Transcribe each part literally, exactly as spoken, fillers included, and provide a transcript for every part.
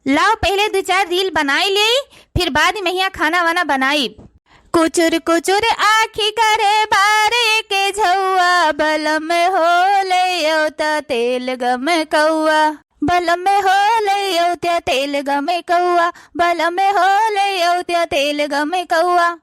लाओ, पहिले दू चार reel बनाई लेई, फिर बाद में हियाँ खाना वाना बनाई। कुचुर कुचुर आँखी करे बारे के झौआ, बलम हो ले औता तेल गम कौआ। बलम हो ले औता तेल गम कौआ, बलम हो ले औता तेल गम कौआ।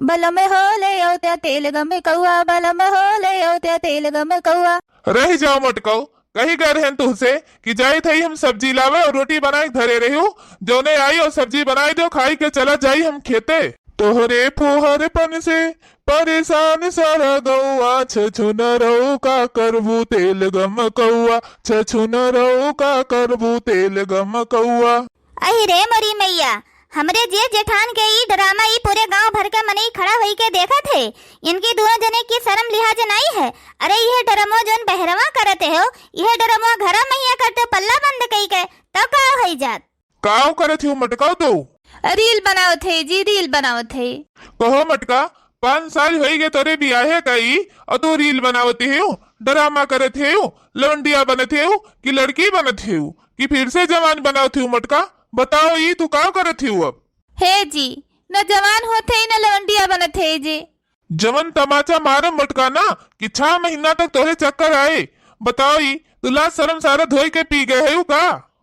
बलम हो ले औता तेल गम कौआ, बलम हो ले औता तेल गम कौआ। रहि जाओ मटकऊ, कही गए रहन तुहसे कि जाइत हई हम सब्जी लावे और रोटी बनाए के धरे रहिउ, जौने आई और सब्जी बनाए देउ, खाई के चला जाई हम खेते। तोहरे फुहरपन से परेशान सारा गौआ, छछुनरऊ का करबू तेल गम कौआ, छछुनरऊ का करबू तेल गम कौआ। अहि रे मोरी मैया, हमरे जे जेठान के ई ड्रामा ई पूरे गांव भर के मनई खड़ा होई के देखत है। इनकी दुनो जने की शर्म लिहाज नाई है। अरे इहे ड्रामो जौन बहरवा करत हो, इहे ड्रामो घरा महिया करते पल्ला बंद कई के, तो का होई जात? काव करत हो मटका तू? Reel बनावत है जी, reel बनावत है। कहो मटका, पाँच साल होई गए तोरे बियाहे का ई, और तू reel बनावत हो, ड्रामा करत हो, लौंडिया बनत हो कि लड़की बनत हो कि फिर से जवान बनावत हो मटका? बताओ ई तू का करत हो अब? हे जी, न जवान होत है न लौंडिया बनत है जी। जवन तमाचा मारम मटका ना कि छह महीना तक तोरे चक्कर आए। बताओ ई तू लाज शर्म सारा धोई के पी गए हो का?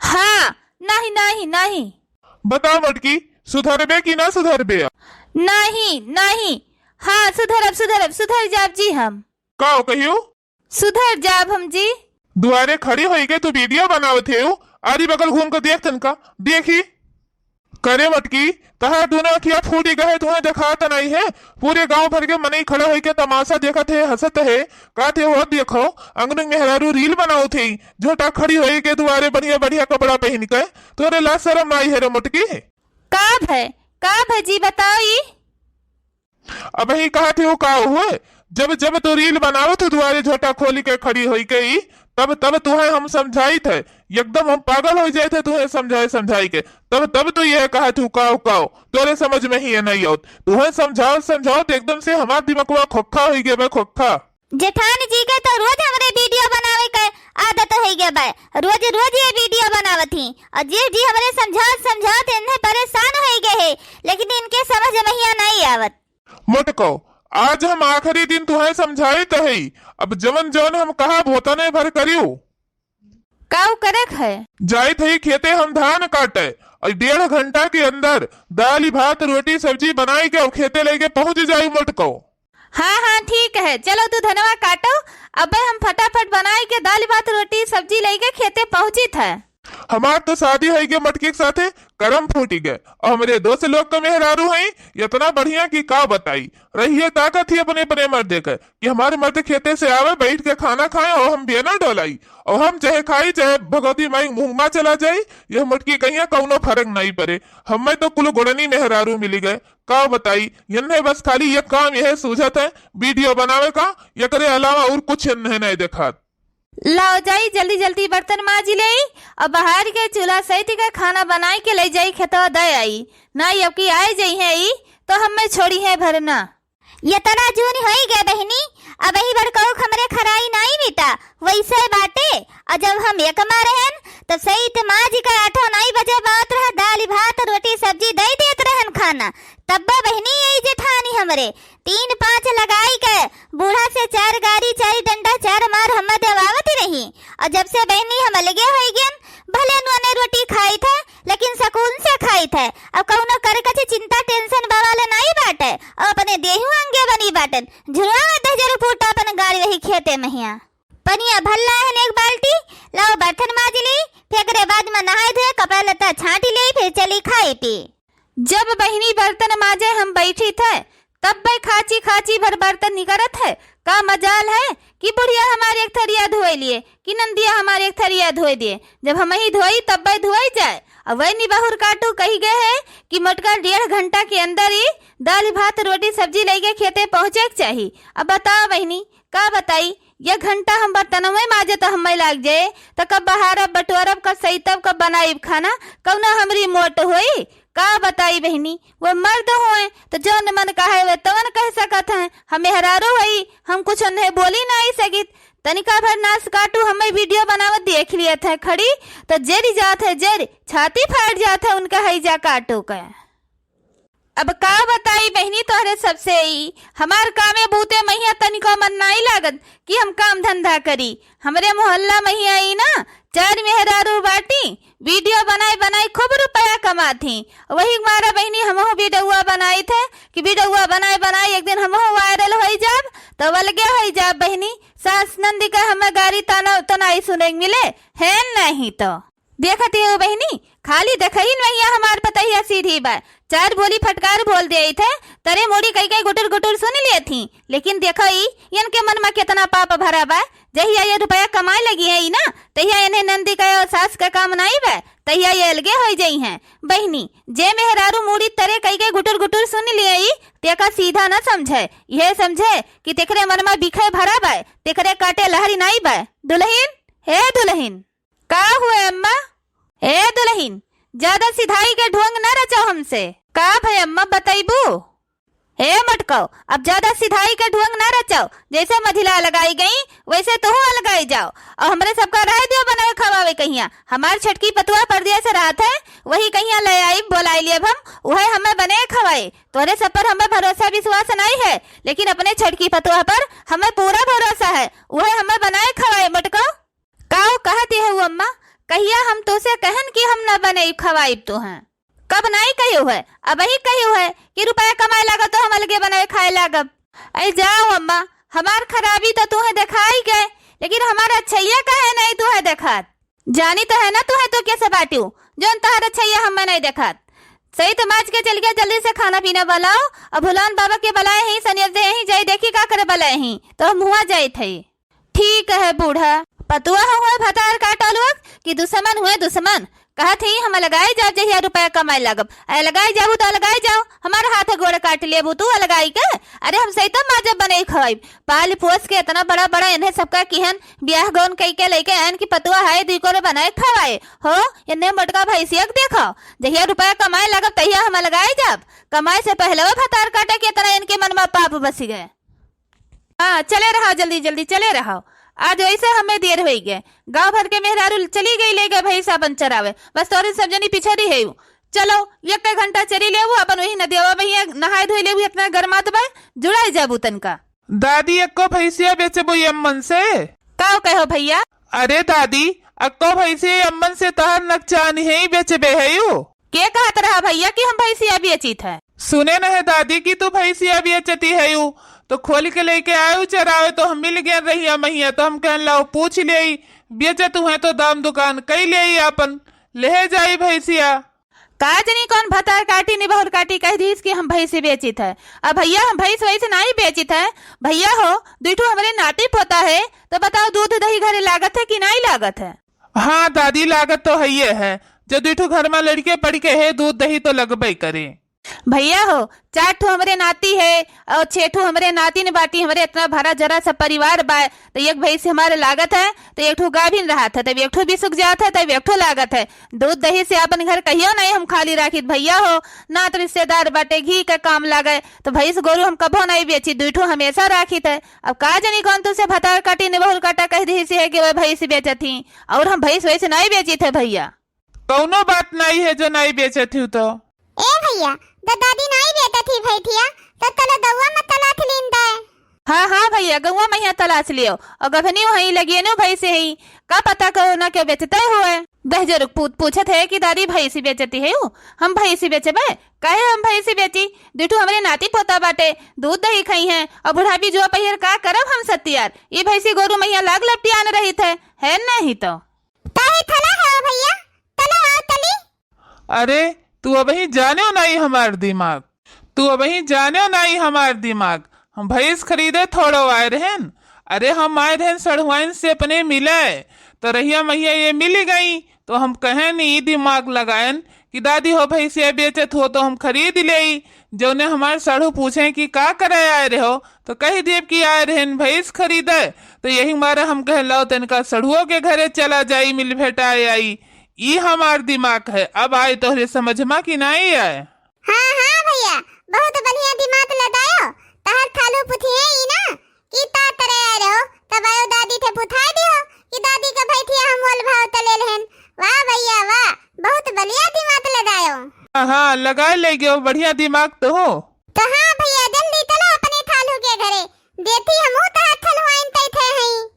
हाँ, नहीं, नहीं, नहीं। बताओ मटकी, सुधरबे कि ना सुधरबे? नहीं, नहीं। हाँ, सुधरब, सुधरब, सुधर जाब जी हम। का कहियो? सुधर जाब हम जी। दुआरे खड़ी होई के तू video बनावत हेउ, आरी बगल घूम के देख तनका, देखी। करे मटकी, तहार दुनो अखिया फूटी गए, तुहें देखात नाई है। पूरे गांव भर के मनई खड़ा होई के तमाशा देखत है, हंसत है। कहत है, "वो देखो, अंगनू मेहरारू reel बनावत है, झोटा खड़ी होई के दुआरे बढ़िया बढ़िया कपड़ा पहन के। तोरे लाज शरम नाई है रे मटकी?" का भय, का भय जी बताओ ई? अबही कहत है वो का हुए, जब जब तू reel बनावत है दुआरे झोटा खोली के खड़ी होई के ई, तब तब तुहें हम समझाइत है, एकदम हम पागल हो जाइत है तुहें समझाए समझाई के। तब तब तू यह कहत हूँ काव काव, तोरे समझ में ही ये नहीं आवत। तुहें समझावत समझावत एकदम से हमार दिमगवा खोखा होई गया बा, खोखा। जेठान जी के तो रोज हमरे video बनावे के आदत होई गया बा, रोज रोज ये video बनावत ही, और जे जी हमरे समझावत समझावत इन्हें परेशान होई गए है, लेकिन इनके समझ में ही नहीं आवत। मटको, आज हम आखिरी दिन तुहें समझाइत हई, अब जवन जवन हम कहब ओतने भर करियो। काऊ करेक है? जाइत हई खेते हम धान काटे, और डेढ़ घंटा के अंदर दाल भात रोटी सब्जी बनाई के और खेते लेके पहुँच जाई मटको। हाँ, हाँ, ठीक है, चलो तू धनवा काटो, अबे हम फटाफट बनाई के दाल भात रोटी सब्जी लेके खेते पहुँचित है। हमार तो शादी होई गए मटकी के साथे, करम फूटी गए। और हमरे दोस्त लोग के मेहरारू हई, इतना बढ़िया कि का बताई। रहिए ताकत ही अपने अपने मर्दे के कि हमारे मर्द खेते से आवे, बैठ के खाना खाए और हम बेना डोलाई। और हम चाहे खाई, चाहे भगवती माई मुँह मा चला जाई, यह मटकी कहिया कौनो फर्क नहीं पड़े। हमें तो कुल गोड़नी मेहरारू मिली गए। का बताई, इन्हें बस खाली ये काम यह सूझत है, video बनावे का, एकरे अलावा और कुछ इन्हें नहीं देखात। लाओ जाई, जल्दी जल्दी बर्तन माजी लेई, और बाहर के चूल्हा सहित के खाना बनाई के ले जाई खेतवा दे आई। ना अब की आए जाई है ई, तो हमें छोड़ी है भरना। इतना जून होई गए बहिनी, अबही बड़कऊ हमरे खराई नाई बीता, वैसे बाटे। और जब हम एकमा रहन, तब सहित माजी के आठो नाई बजे बात रहे, दाल भात रोटी सब्जी दे देत रहन खाना। तब्बो बहिनी यही जेठानी हमरे तीन पाँच लगाई के बूढ़ा से चार गारी, चार डंडा, चार मार हम देवावत रही। और जब से बहिनी हम अलगे होई गयन, भले नूने रोटी खाइत है, लेकिन सकून से खाइत है। अब कौनो करकच चिंता tension बवाल नाई बाटे। और अपने देहू अंगे बनी बाटन। झुरवा में दह जरूर फूटा अपन गारी वही खेते महिया। पनिया भर लाए हन एक बाल्टी, लाओ बर्तन माज ली, फिर एकरे बाद में नहाए धोए, कपड़ा लत्ता छांटी ले, फिर चली खाए पी। जब बहिनी बर्तन माजे हम बैठी थे, तब बे खाची खाची भर बर्तन निकरत है। का मजाल है कि बुढ़िया हमारे एक थरिया धोए लिए, कि नंदिया हमारे एक थरिया धोए दिए। जब हम ही धोई, तब बे धोई जाए। अब वह निबहुर काटू कही गए है कि मोटका डेढ़ घंटा के अंदर ही दाल भात रोटी सब्जी लेके खेते पहुँचे के चाही। अब बताओ बहिनी, का बताई, ये घंटा हम बर्तनवे माजे तो हमें लाग जाए, तो कब बहारब, बटोरब, कब सैतब, कब बनाइब खाना, कौनो हमरी मोट होई? का बताई बहिनी, वो मर्द होए तो जौन मन कहे वे तवन कह सकत हैं। हम मेहरारू हई, हम कुछ उन्हें बोली नहीं सकित, तनिका भर नास काटू, हमें video बनावत देख लियत है खड़ी, त जरि जात है, जरि छाती फाट जात है उनका हैजा काटो के। अब का बताई बहिनी तोहरे सबसे ई, हमार कामे बूते महिया तनिको मन नाई लागत कि हम काम धंधा करी। हमरे मोहल्ला महिया ई ना, चार मेहरारू बाटी, video बनाई बनाई खूब रुपया कमात ही। वही मारा बहिनी हमहू videoआ बनाई थे कि videoआ बनाई बनाई एक दिन हमहू viral होई जाब, तो अलगे होई जाब बहिनी। सास नंदी का हमें गारी ताना तो नाई सुने के मिले, है नहीं तो। देखत ही हो बहिनी, खाली देखही न महिया हमार पतहिया सीधी बा, चार बोली फटकार बोल देई थे, तरे मोड़ी कई कई गुटुर गुटुर सुन लेत ही। लेकिन देखो ई, इनके मन में कितना पाप भरा बा। जहिया ये रुपया कमाए लगी है ई ना, तहिया इन्हें नंदी का और सास का काम नाई बा, तहिया ये अलगे होई जाई हैं। बहिनी, जे मेहरारू मूड़ी तरे कई के गुटुर गुटुर सुन लिए ई, तेका सीधा न समझे, यह समझे कि तेकरे मन में बिखे भरा बा, तेकरे काटे लहरी नाई बा। दुलहिन, हे दुलहिन। का हुए अम्मा? ए दुलहिन, ज्यादा सिधाई के ढोंग न रचाओ हमसे। का भय अम्मा, बतैबू? हे मटकौ, अब ज्यादा सिधाई के ढोंग ना रचाओ, जैसे मझिला अलगाई गई, वैसे तोहू अलगाई जाओ। और हमरे सबका रह दियो बनावे खवावे कहिया। हमार छोटकी पतुआ परदेस रहत है, वही कहिया ले आई, बोलाई लिए हम, उहे हमें बने खवाए। तोरे सब पर हमें भरोसा विश्वास नहीं है, लेकिन अपने छोटकी पतुआ पर हमें पूरा भरोसा है, उहे हमें बनाए खवाए मटकौ। काऊ कहत हऊ अम्मा, कहिया हम तोसे कहन कि हम न बनई खवाइब तोहें? कब नाई कहियो है, अबही कहियो है कि रुपया कमाए लागब तो हम अलगे बनाए खाए लागब। अरे जाओ अम्मा, हमार खराबी तो तोहें देखाई गए, लेकिन हमार अच्छैया काहे नाई तोहें देखात? जानी तो है ना तोहें तो कैसे बाटियो, जौन तोहार अच्छैया हमें नाई देखात। सही तो माज के चल गया, जल्दी से खाना पीना बनाओ, और भुलान बाबा के बुलाए ही, सनियर दे ही, जाई देखी का करे बुलाए ही, तो हम हुआ जाइत है। ठीक है बूढ़ा, पतुआ हुए भतार काटा लोग कि दुश्मन हुए दुश्मन। कहत ही हम अलगाए जाब जहिया रुपया कमाए लागब। अलगाए जाबू तो अलगाए जाओ, हमार हाथ गोड़ काट लेबू तू अलगाई के। अरे हम सही तो माजब बनई खवाइब। पाल पोस के इतना बड़ा बड़ा इन्हें सबका किहन ब्याह गौन कई के लेके आयन कि पतुआ है दुई कोरे बनाए खवाए। हो, इन्हें मोटका भैंसिया के देखो, जहिया रुपया कमाए लागब तहिया हम अलगाए जाब। कमाए से पहले वो भतार काटे के इतना इनके मन में पाप बस गए। हाँ, चले रहो, जल्दी जल्दी चले रहो। आज वैसे हमें देर होई गए। गाँव भर के मेहरारू चली गई, ले गए भैंस अपन चरावे। बस तोरे सब जनी पीछे रही है। चलो, एक घंटा चरी लेबू, अपन वही नदियावा बहिया नहाए धोए लेबू, इतना गरमात बा, जुड़ाई जाबू तनका। दादी, एक्को भैंसिया बेचबू ये अम्मन से? का कहो भैया? अरे दादी, एक्को भैंसिया ये अम्मन से तहर नकचान है, बेचबे है यू? के कहत रहा भैया कि हम भैंसिया बेचित है? सुने न है दादी कि तू भैंसिया बेचती है यू, तो खोल के लेके आयु चरावे, तो हम मिल गए रहिया महिया, तो हम कहन लाओ पूछ लेई, बेचत हुए तो दाम दुकान कई लेई, आपन ले जाई भैंसिया। का जनी कौन भतार काटी निबहुर काटी कह दीस कि हम भैंसी बेचित है। अब भैया हम भैंस वैसे नाई बेचित है। भैया हो, दुई ठो हमरे नाती पोता है, तो बताओ दूध दही घरे लागत है कि नाई लागत है? हाँ दादी, लागत तो हइये है, जब दुई ठो घर में लड़के पड़के है, दूध दही तो लगबे करे। भैया हो, चार ठो हमरे नाती है और छह ठो हमरे नातिन बाटी, हमरे इतना भरा जरा सा परिवार बा, तो एक भैंस हमारे लागत है, तो एक ठो गाभिन रहत है, तब एक ठो बिसुक जात है, तब एक ठो लागत है। दूध दही से अपन घर कहियो नहीं हम खाली राखित भैया हो, नात रिश्तेदार बाटे, घी का काम लागे, तो भैंस गोरू हम कभो नहीं बेची, दुई ठो हमेशा राखित है। अब का जनी कौन तुसे भतार काटी निबहुर काटा कह दी है कि वह भैंस बेचत ही, और हम भैंस वैसे नहीं बेचित है भैया। कौनो बात नाई है जो नाई बेचत हूँ तो। ए भैया, द दादी नाई बेचत ही भैठिया, तो तलो दउआ में तलाश लीन दे। हाँ, हाँ भैया, गउआ में यहाँ तलाश लियो। और गभनी वहीं लगिए नु भैंस ही, का पता को ना क्यों बेचते हुए। दहजर पूत पूछत है कि दादी भैंसी बेचती है यू? हम भैंसी बेचबे? काहे हम भैंसी बेची? दुठू हमरे नाती पोता बाटे, दूध दही खाई हैं, और बुढ़ापी जो पहिर का करब हम सत्यार? ये भैंसी गोरू मैया लाग लपटियान रहित है, है नहीं तो। ताही थला है ओ भैया, तलो आओ तली। अरे, तू अबही जान्यो नाई हमार दिमाग, तू अबही जान्यो नाई हमार दिमाग। हम भैंस खरीदे थोड़ो आए रहेन। अरे, हम आए रहेन सढ़ुआइन से अपने मिले, तो रहिया मैया ये मिली गई, तो हम कहेन ई दिमाग लगाएन कि दादी हो भैंसिया बेचत हो तो हम खरीद लेई। जौने हमार सढ़ू पूछे कि का करे आए रहो, तो कह देब कि आए रहेन भैंस खरीदे। तो यही मारे हम कहे लाओ तनिका सढ़ुओ के घरे चला जाई, मिल भेटाए आई। ई हमार दिमाग है। अब आए तोहरे समझ मा कि नाई आए? हाँ, हाँ भैया, बहुत बढ़िया दिमाग लगायो। तहर थालू पुथिए ई ना कि ता तरे आए रहो, तब आयो दादी थे पुथाई दियो कि दादी का भैथिया हम मोल भाव तले लेहन। वाह भैया वाह, बहुत बढ़िया दिमाग लगायो। हाँ, हाँ, लगाए ले गयो, बढ़िया दिमाग तो हो। तो हाँ भैया, जल्दी चलो अपने थालू के घरे, देती हमू तहार थलुआइन तई थे हई।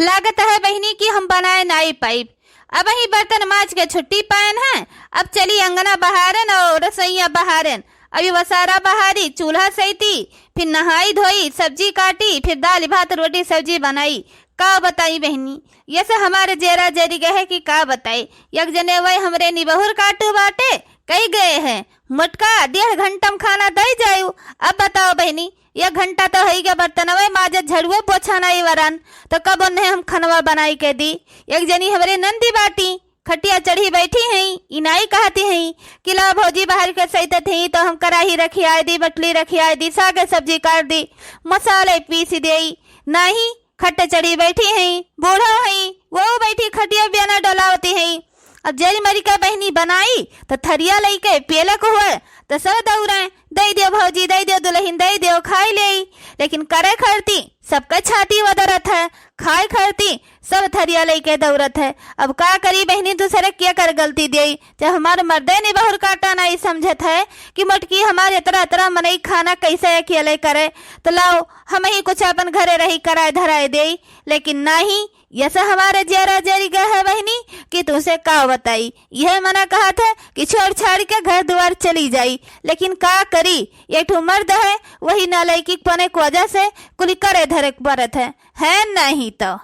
लागत है बहिनी कि हम बनाए नाई पाइब। अबहीं बर्तन माज के छुट्टी पाएन है, अब चली अंगना बहारेन और रसोइया बहारेन। अभी वसारा बहारी, चूल्हा सैती, फिर नहाई धोई, सब्जी काटी, फिर दाल भात रोटी सब्जी बनाई। का बताई बहिनी, यस हमारे जेरा जरी गए है कि का बताई। एक जने वह हमरे निबहुर काटू बाटे, कई गए है, मोटका डेढ़ घंटा में खाना दई जायु। अब बताओ बहिनी, एक घंटा तो होई गया बर्तनवे माजत, झड़ुए पोछा नाई वरन, तो कब उन्हें हम खनवा बनाई के दी? एक जनी हमरे नंदी बाटी, खटिया चढ़ी बैठी हई, ई नाई कहती हई कि ला भौजी बाहर के सैतत हई तो हम कराही रखी आए दी, बटली रखी आए दी, सागे सब्जी काट दी, मसाले पीस देई। नाही, खट चढ़ी बैठी हई, बूढ़ो हई, वो बैठी खटिया बियाना डोलावती हई। अब जरी मरी का बहिनी बनाई, तो थरिया लइके पेलक हुए, तो सब दौड़े, "दई दियो भौजी, दई दियो दुल्हन, दई दियो, खाई लेई।" लेकिन करे खरती, सबके छाती वदरत है, खाए खरती, सब थरिया लइके दौड़त है। अब का करी बहिनी, दूसरे के कर गलती देई? जब हमार मर्दे निबहुर काटा नाई समझत है कि मोटकी हमार इतरा इतरा मनई खाना कैसे अकेले करे, तो लाओ, हम ही कुछ अपन घरे रही कराए धराए देई, लेकिन नाही, यस हमारे जेरा जरी गए है बहिनी कि तुमसे का बताई। यह मना कहत है कि छोड़ छाड़ के घर दुआर चली जाई, लेकिन का करी, एक ठो मर्द है, वही नालायकी पने के वजह से कुली करे धरे के पड़त है, है नहीं तो।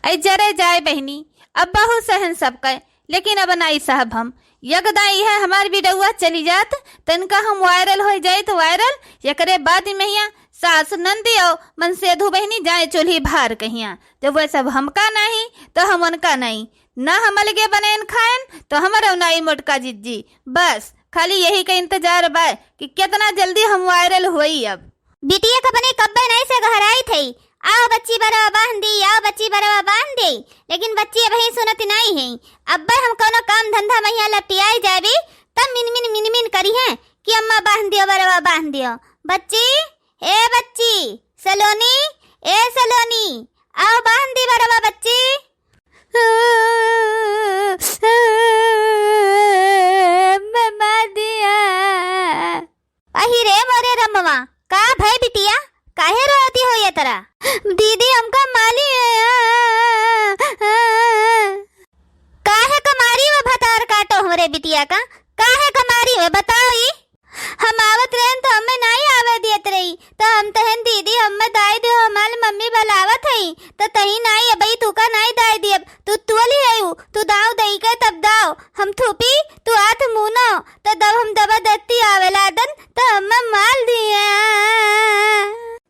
ऐ जरे जाए बहिनी, अब बहुत सहन सब कहे, लेकिन अब नाई सहब हम। यगदा इहे हमार वीडियोवा चली जात, तनका हम वायरल होइ जाइत वायरल। एकरे बाद में हियाँ सास नंदी और मनसेधु बहिनी जाए चूल्ही भार कहियाँ। जब वह सब हमका नाही, तो हम उनका नाही। ना हम अलगे बनेन खाएन, तो हमरो नाई मोटका जिज्जी। बस, खाली यही का इंतजार बा कि कितना जल्दी हम वायरल होई अब। बिटिया का बने कब्बे नहीं से घहराई थई, "आओ बच्ची बरवा बांध दी, आओ बच्ची बरवा बांध दी।" लेकिन बच्ची अबहीं सुनत नाई है। अब्बे हम कौनो काम धंधा में हियाँ लपटियाई जाबी, तब मिन मिन मिन मिन करी है कि "अम्मा बांध दियो बरवा, बांध दियो।" बच्ची, ए बच्ची, सलोनी, ए सलोनी, आओ बांध दी बरवा बच्ची। ममा दिया। अही रे मोरे रमवा, का भय बिटिया, काहे रोती हो ये तरह? दीदी, हमका माली, काहे क मारी वो भतार काटो हमरे बिटिया का, काहे क मारी वो बताओ ई? हम आवत रहेन तो हमें नाई आवे दियत रही, तो हम तहन दीदी, हमें दाई दे हमार मम्मी बुलावत हई, तो तही नाई अबई तू का नाई दाई दियब, तू तुअली आयु, तू दाव दई के तब दाव, हम थूपी, तू आथ मुनो, तो दब हम दबा दत्ती आवे लादन, तो हमें माल दिया।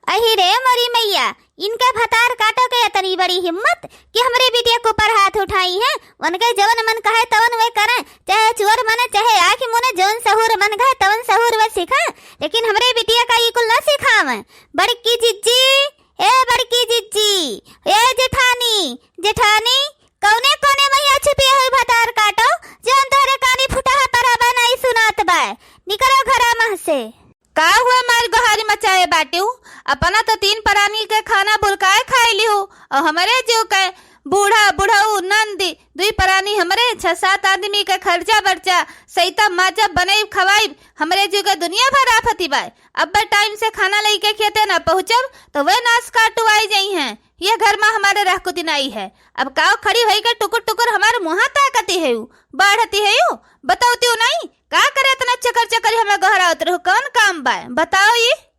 अही रे मोरी मैया, इनके भतार काटो के इतनी बड़ी हिम्मत कि हमरे बिटिया के ऊपर हाथ उठाई हैं। उनके जवन मन कहे तवन वे करें, चाहे चुअर मने, चाहे आँख मुने, जवन सहूर मन कहे तवन सहूर वे सीखें, लेकिन हमरे बिटिया का ई कुल ना सिखावें। बड़की जिज्जी, ए बड़की जिज्जी, ए जेठानी, जेठानी, कौने कोने में हियाँ छुपी है भतार काटो, जवन तोहरे कानी फुटा है पर हबे नहीं सुनात बा। निकलो घरा मह से। का हुआ मार गोहारी मचाए बाटिउ? अपना तो तीन परानी के खाना बुरकाए खाए लिहु, और हमरे जो के बूढ़ा, बुढ़ऊ, नंदी, दुई परानी हमरे, छह सात आदमी के खर्चा बर्चा, सैता माजा बनई खवाई, हमरे जो के दुनिया भर आफती बाय। अब टाइम से खाना लइके खेते ना पहुँचब, तो वे नास काटू आई जाई हैं। ये घर में हमारे रहकुती नाई है। अब काव खड़ी होई के टुकुर टुकुर हमारे मुँहा ताकती है, बढ़ती है, बतावती हो नहीं? का करे इतना चकर चकर हमें गहरावत रहो, कौन काम बा, बताओ ये।